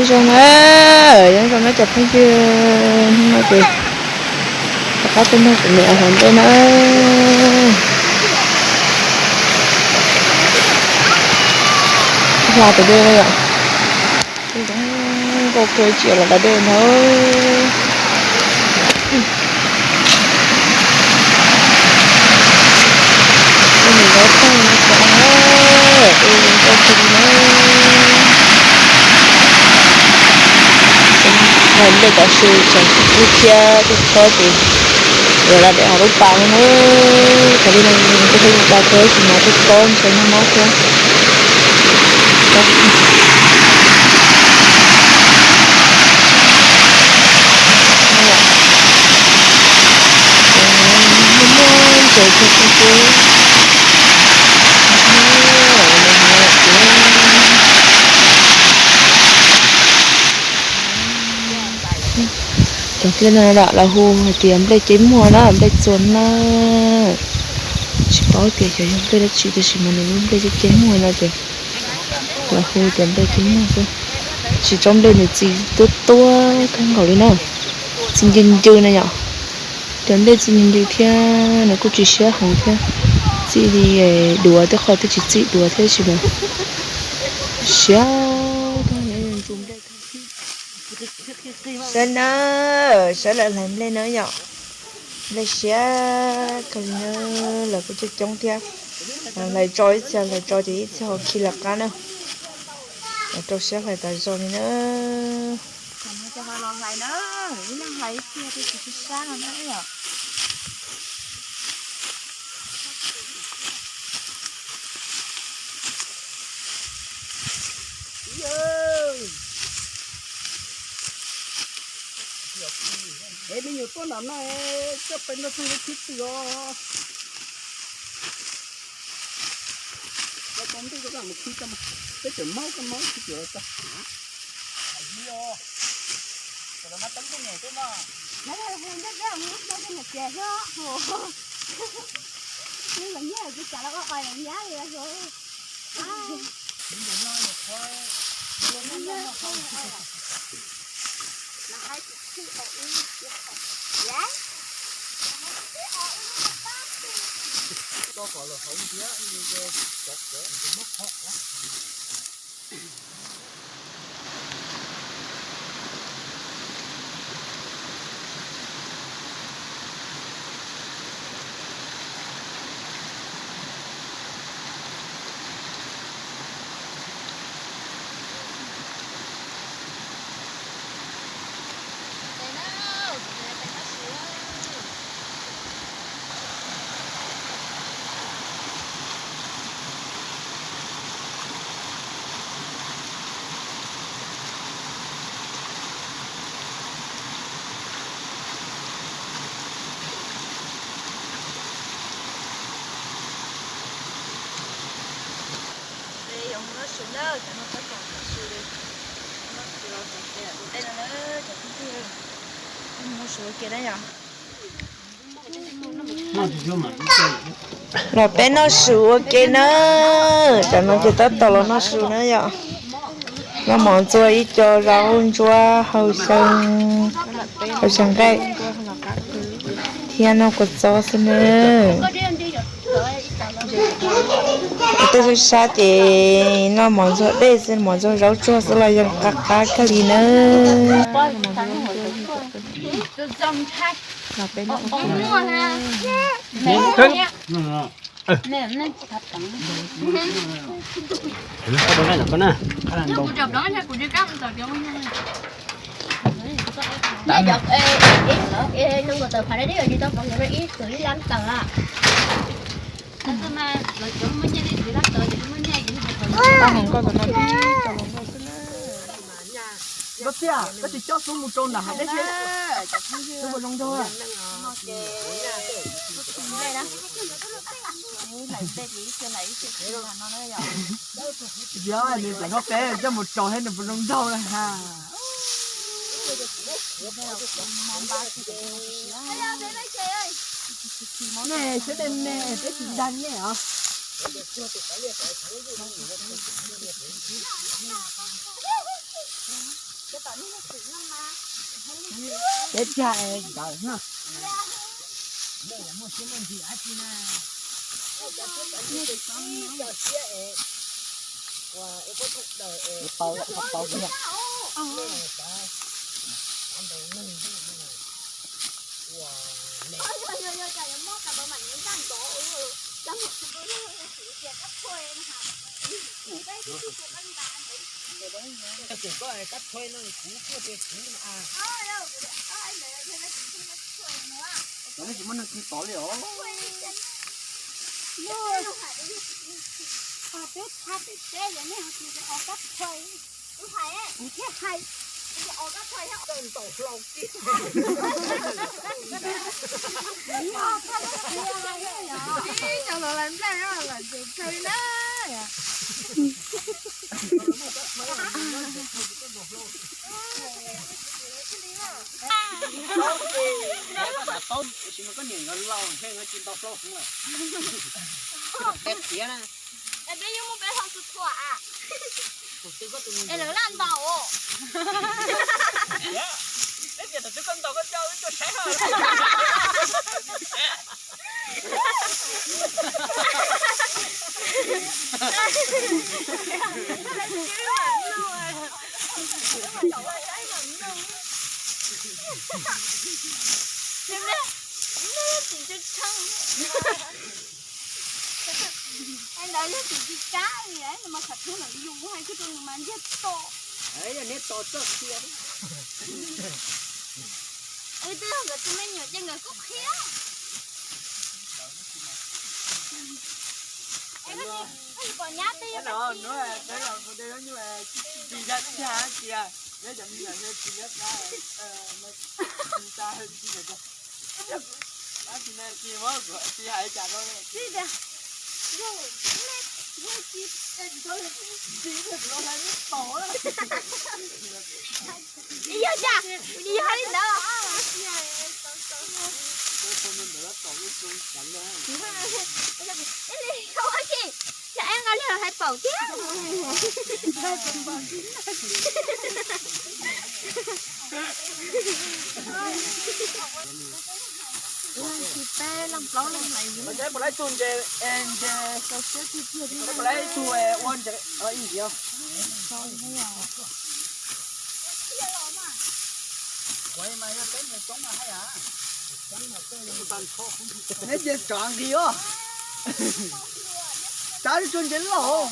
Zoo na, nyob zoo na cov phooj ywg, hnub no ces rov qab tuaj nrog kuv niam hla nplej na. Hla tus dej yom, zoo nkauj kawg, tsis los da dej na. Tus niam zaub tag no, tus zoo nkauj kawg li na. Hla nplej tav su tseem tsis pub thiab, tuaj txhob ces yuav da dej hauv lub pas no na. Thaum li no kuj pheej mus da thiab, tsis mas tuaj txhob ntshe noj mob thiab. Cov nplej no lawv hu hais tias nplej cev muag na, nplej txua na. Tsis paub tias xyov yog nplej dab tsi, tab sis mas nws lub nplej cev cev muag no ces lawv hu tias nplej cev muag xwb. Tsis tsob nplej nws txi tuab tuab kawg nkaus li na, txi ncw ncw na yom. Cov nplej txi ncw ncw thiab nws kuj tsis siab heev thiab, txi li duav tej qho twb tsis txi duav thiab tab sis mas siab. Saib na, saib lawv hlais nplej na yom. Nplej siab kawg li na, lawv kuj coob coob thiab. Hlais tso ib txhia, hlais tso ces ib txhia ho khi lawv qab na. Lawv rau siab hlais tas zog li na. Es me nyuam tuaj nram no, coj peb nrog peb khib tw os. Coj tau ntuj coj mus khib tso, peb tseem maub koj maub khib tw tso. Los peb noj su ua ke na. Tam no ces tab tom los noj su na yom. Noj mov ntxuag ib co zaub ntsuab hau xyaw, hau xyaw nqaij thiab noj kua txob xwb na. Tej sab sab ces noj mov ntxuag dej xwb, mov ntxuag zaub tsuag xwb los yeej qab qab kawg li na. Nkauj Txiaj, koj tsis coj xub mus rau nram hav dej seb xub puas zoo nraug. Yog nws txawm noj peb coj mus rau seb nws puas zoo nraug na ha. Nej seb nej, nej peb tsis dag nej os. Peb tag es ntawd na. Pau, pau, pau. Koj kab thuav no kuv kuj tias kuv no a. Cov nej tsis muaj neeg kis tod li os. Peb txha pem teb yog nej ho tsis o kab thuav, kuv thiaj hais. Ntaus hlau kiag. Ib cov hluas lawv nplej lawm ces kawg li na. Paub tiam sis mas koj niam nkawd laus heev, nkawd tsis ntaus hlau heev lawm. Peb qiav na. Es peb yeej muaj peb hlau txhua txhua a. Es lawv laj ntaus. Peb tias thaum twg koj ntaus koj coj wb tuaj saib hauj lwm. Ntawd yog tus tsis kab li, nws mas khav thub ntawm yus hais koj rau nws mas ntsiag to. Yog neb tos txoj sia. Twb yog nkawd tus me nyuam ces nkawd kuj qhia. Koj pom nyab twb yog Yog cas, yog li ntawd. Ib li, ua si, cas ib nqa li hais paum thiab. Peb leej plaub leej lawm. Peb puas laib tug ntses, ntses, peb puas laib tug ua ntses ib ntsis. Neb ntses tsov nqis os. Tsov tsuas ntses loj.